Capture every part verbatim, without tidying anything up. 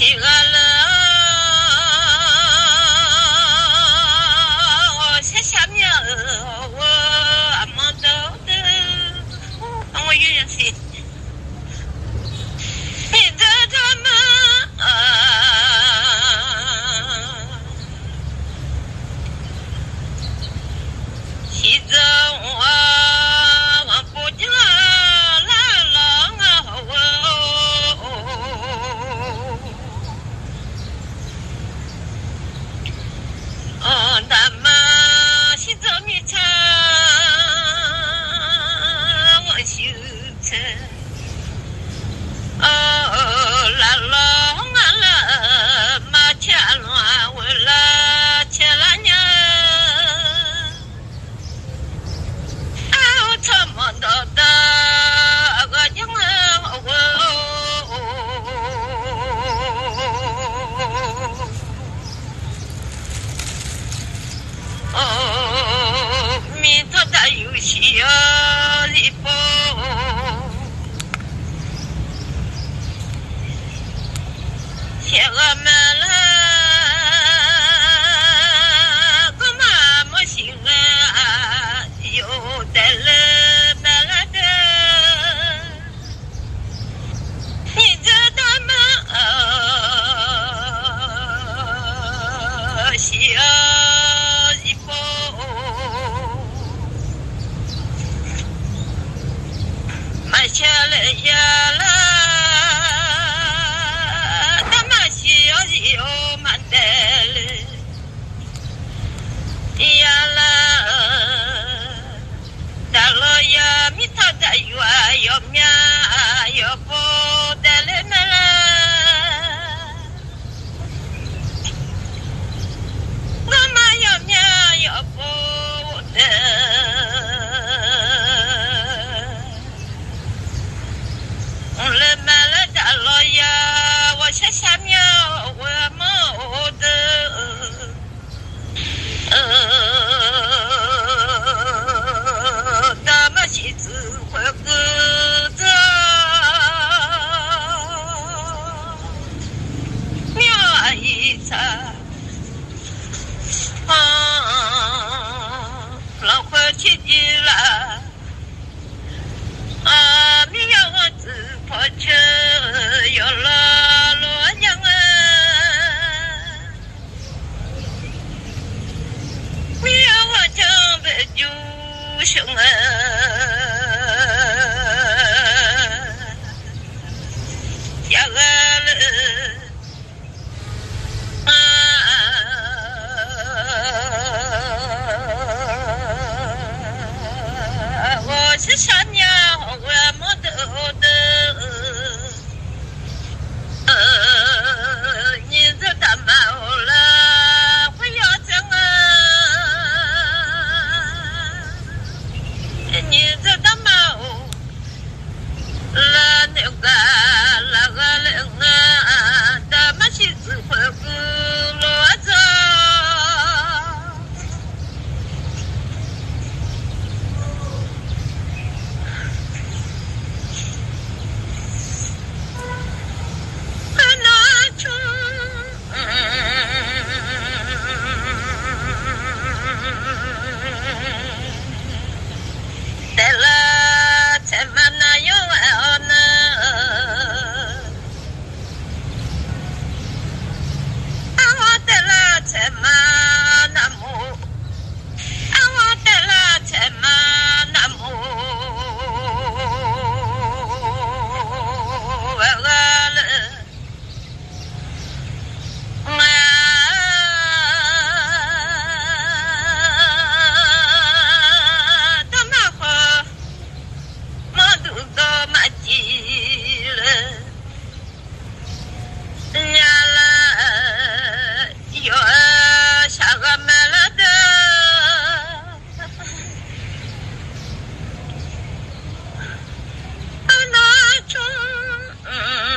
Tiqghaq laf-awr, shar shar mya-euq hawq-eu aqmanr deuq deuq, aqmar yawr yasiq, miqdzaq dawrma, shiqdzaq-awr, anqpov janr-a lar lawq-anr-a hawq-eu, anqdaq ma shirdzanq mirtsaq, anqshuif tsaeq, laf lawq-anr-a lar, maqcaer aqlanq-aq ghoeq lar caer lar nya-eu, ar-eu tsawrmawq dawqdaq aqghaq janr-eu hawq-eu, miqtawq daq yuf shiq-awr zifpov, shaqghaq ma lar, garma mawr shiq ngae, aqyawf-euq daefle ma lar deuq, nyiq dzeur darma-aq, shiq-awr zifpov, maqshar laer ya lar, darma shiq-awr zif-awr maqdaef le ya lar, daqlawq ya mirtawq daqyuf-aq yawqmya yawqpov daefle mae lar, ngamaf yawqmya yawqpov daef mqle mae laer daqlawq ya, ghawqshar shar mya-awr ghoe-a manr-eu deuq, daqmar shiq tsuif khoeq guiq dzeur, mir-awr aqyuif tsaq, lafkhoer tserjuir laf, mir-awr ghanr tsuif paw ceuq yawqlawv lof-aer nya ngae, mir-awr ghanrjanr baejur sheuq ngae, yaghae le ghawqshar shar mya hawq ghoe-a manr deuq-eu deuq, nyiq dzeur daqma-awr lar khoer yawdzanr ngae, nyiq dzeur daqma-awr lar noeqgaq laf gha le ngae, daqmar shiq tsuif khoeq guiq lof-aer dzawr, khoernar cmr taef lar taef ma nav yawr ghae-awr nar, arghar taef lar taef ma navmaqtser, arghar taef lar taef ma navmaqtser, ghae gha le ngae, dawrmar khawf mawrduq dawq maqcif le nya lar, yawf-eu shaqghaq ma lar deuq, arnar cmr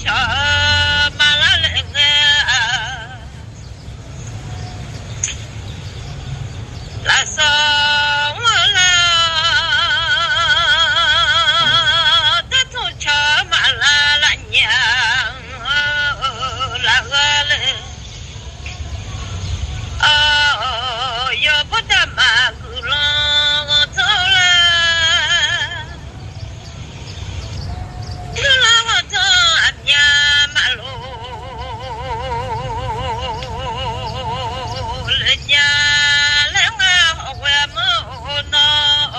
cawq-eu maqlar laer ngae-a. Lafsawq mr-eu lar, dartmq cawq-eu maqlar lafnyaf-eu lafghar laer. Awq, yawbawr daqma guiqlanq ghanqdzanr laer. Guiqlanq ghanqdzanr aqmyan maqlof laer nya laer ngar hawq ghoe-a manr-eu nawr.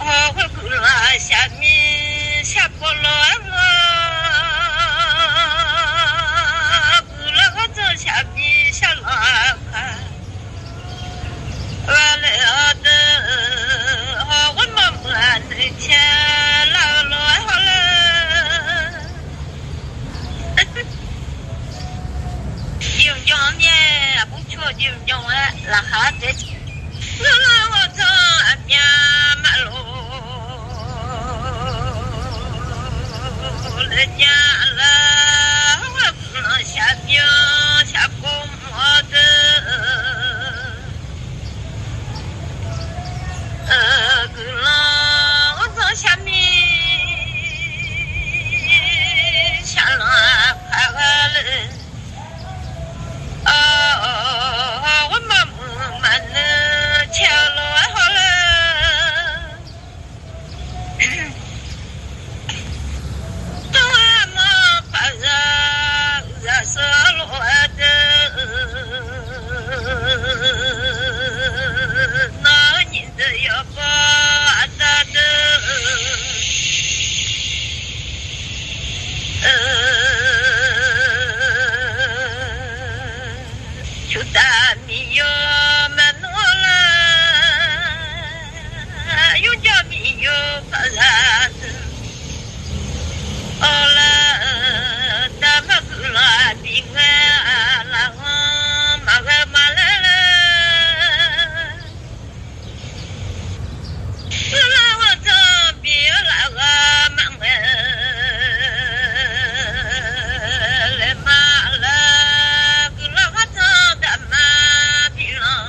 Hawq ghoe guiqlanq shaqmir shaqpov lof-aer mawr-eu, guiqlanq ghanqdzanr shaqmir shaqlanq aqkaq. Ghaq laer-awr deuq, hawq ghoe mawrmuiq-aq noeqcae lar-eu lof-aer hawr laer. Jimq jan-anr myaer, aqbur cur-eu jimq jan-aer laqkhaq-aer taef. Guiqlanq ghanqdzanr aqmyan maqlof laer nya lar, hawq ghoe guiqlanq shaqmir-anr shaqpov mr-awr deuq. Guiqlanq ghanqdzanr shaqmir shaqlanq aqkaq ghaq laer. Hawq ghoe mawrmuiq maqnoeq cae-eu lof-aer hawr laer. Tawr-aer aqmar paqzaq uiqzaq sheu-eu lof-aer deuq. Nawr nyiq deuq yawqbawr aqda deuq. Cuftav miqyaw maqnmr lar, yurjawr miqyaw paqzaq deuq. Awqlar-euq daqmar guiqlanq aqbi ngae-a, lafghanr maqghae maqlaer laer. Guiqlanq ghanqdzanr bi-eu lafghaq maqngaeq laer ma laer, guiqlanq ghanqdzanr daqma bi lanq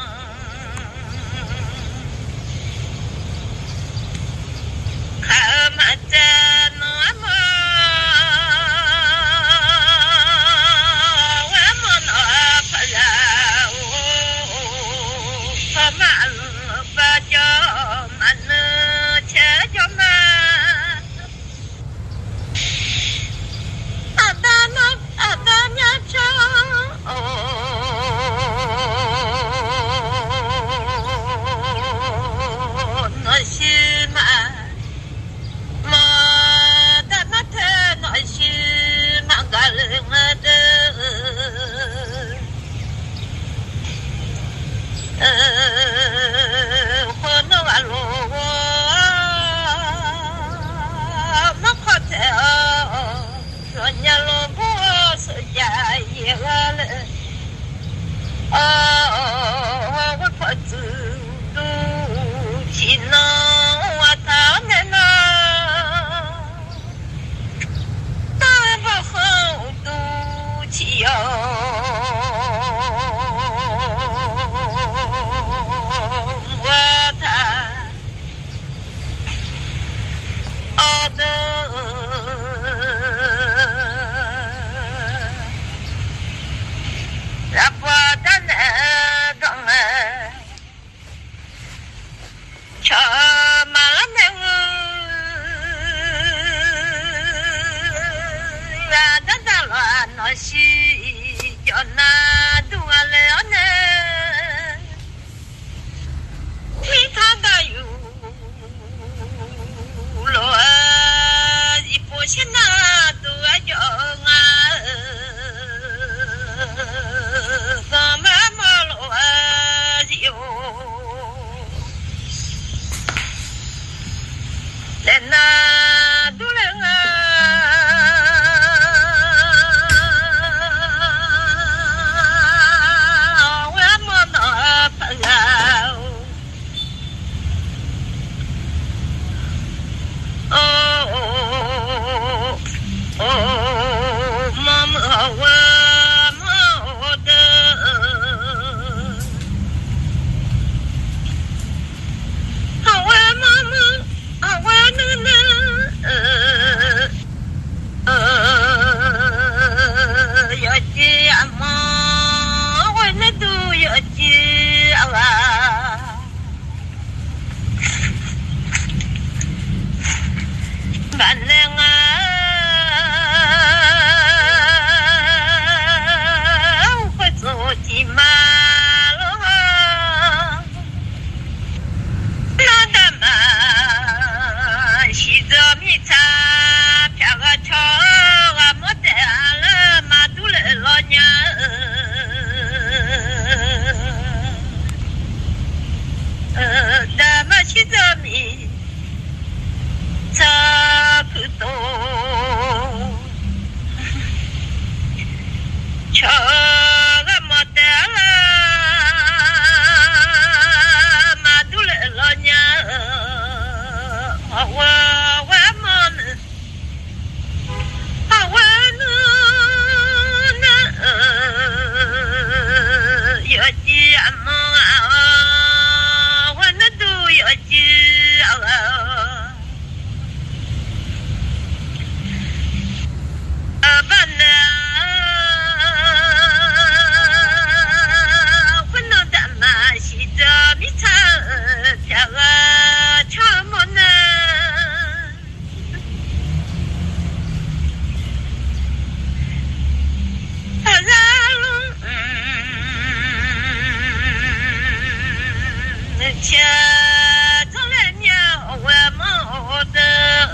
Tiq-a, tsawrlaer myav hawq ghoe-a manr-awr deuq,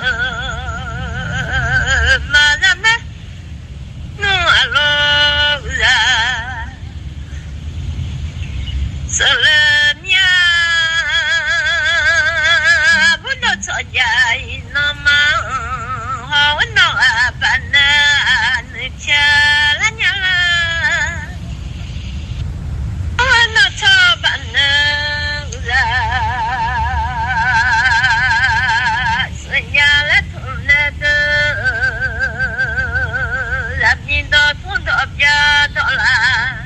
maqza maer nmr-aq lawr-eu zaq. Seuqleuf myav burdov tsawq jaq-iq nanrma-anr, hawq-eu nawr ghaq baqnaeq-aq nuiq tiq-a lar nya lar. Hawq-eu nawr tsawq baqnaeq-eu zaq. Seuqnya laer tmq nae deuq, zaqmiq dawq tmr dawq byav dawq laf.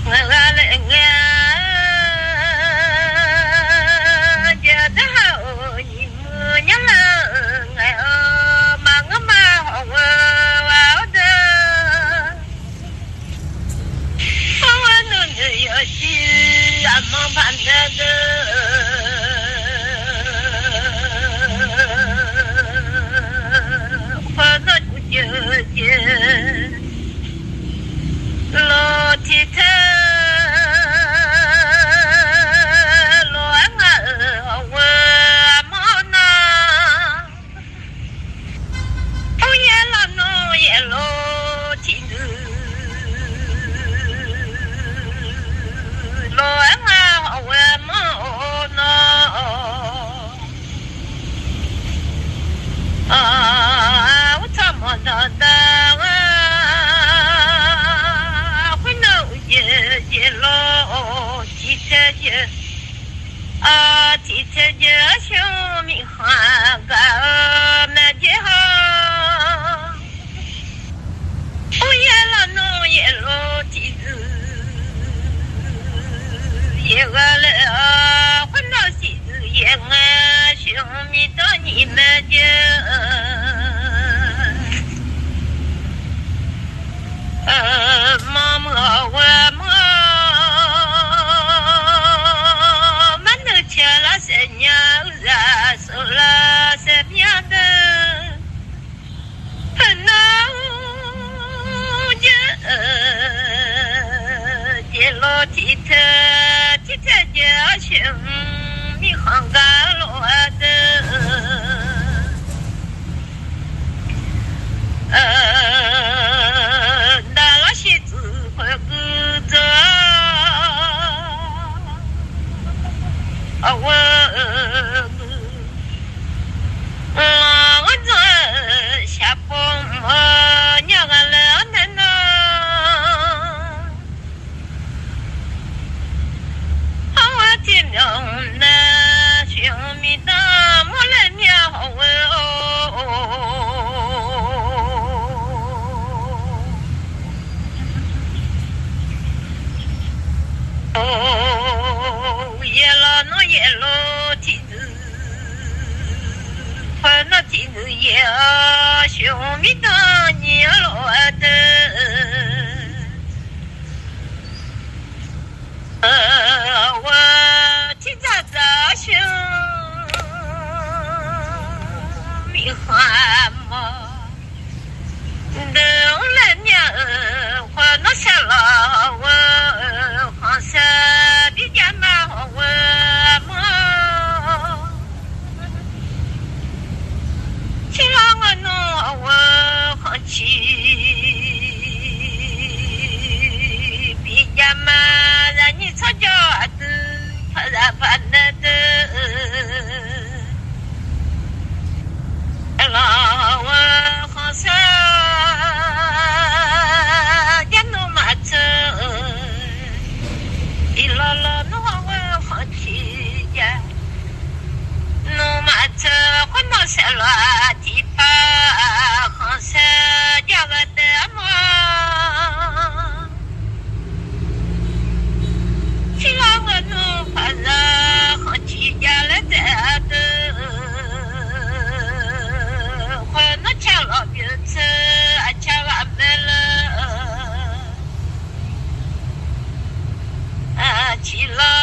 Ngaq ghaq laer ngae-a, jeq darha-euq nyiq muiq nyar lar-euq ngaeq-eu maqngeur ma hawq ghoe-a-awr deuq. Hawq-eu nawr noeq yawqjir aqmanr baqnaeq deuq, khoer nawr duq jeuq jeq lof tiq teu lof-aer nga-euq hawq ghoe-a manr-awr nawr. Mr yaer laf nawr yaeq lof tiqdui lof-aer nga hawq ghoe-a manr-awr nawr. Ur tsawrmawq dawqdaq-a, khoer nawr uqjeq jeq lof tiq teu jeq, tiq teu jeq-awr sheuq-eu miqkhanq gaq-eu maeqjer haw. Mr yaer laf nawr yaeq lof tiqdui yaeq gha laer-awr, khoer nawr tiqdui yaeq ngae sheuq-eu miqdanr nyiq maeqjer-eu manr muiq hawq ghoe-a manr-awr, marnui tiq lar saef nya-eu zaq seuq lar saef myav deuq. Heu nawr-eu jeq-eu jeq lof tiq teu tiq teu jeq-awr sheuq-eu miqkhanq gaq lof-aer deuq. Daqlar shiqtsuif khoeq guiqdzaq-awr, aqghoe-eu guiq lanq ghanr dzanr-eu shaqpov mq-eu nya ghaq laer-awr nae nar, hawr-eu tiqmyawf nae sheuq-eu miqdanr mawrlaer myav hawq ghoe-or, yaeq laf nawr yaeq lof tiqdui, khoer nawr tiqdui yaeq-awr sheuq-eu miqdanr nyiq-awr lof-aer deuq. Aqghoe tiqdzaq dzaq-awr sheuq-eu miqkhanq mawf deuq-anr laer myav-euq khoer nawr shar laf hawq ghoe-eu khanqsaer bi jav ma hawq ghoe-a manr-awr, shir lar ngeur nmr hawq ghoe-eu khanqciq bi jav ma. Zaqnyiq tsawrjawr aqdui paqzaq paqnae deuq, laf hawq ghoe-eu khanqsaer jav nmr maqtseuv, iqlawq lawq nmr hawq ghoe-eu khanqciq jav nmr maqtseuv khoer nawr saef laf tiqpar khanqsaer jav ghae taef-a ma. Shir lar ngeur nmr paqzaq khanqciq jav laer taef-a deuq, khoer nawr car lawq pyeuf tseuv aqcar ghaq mae lar, aqciq lar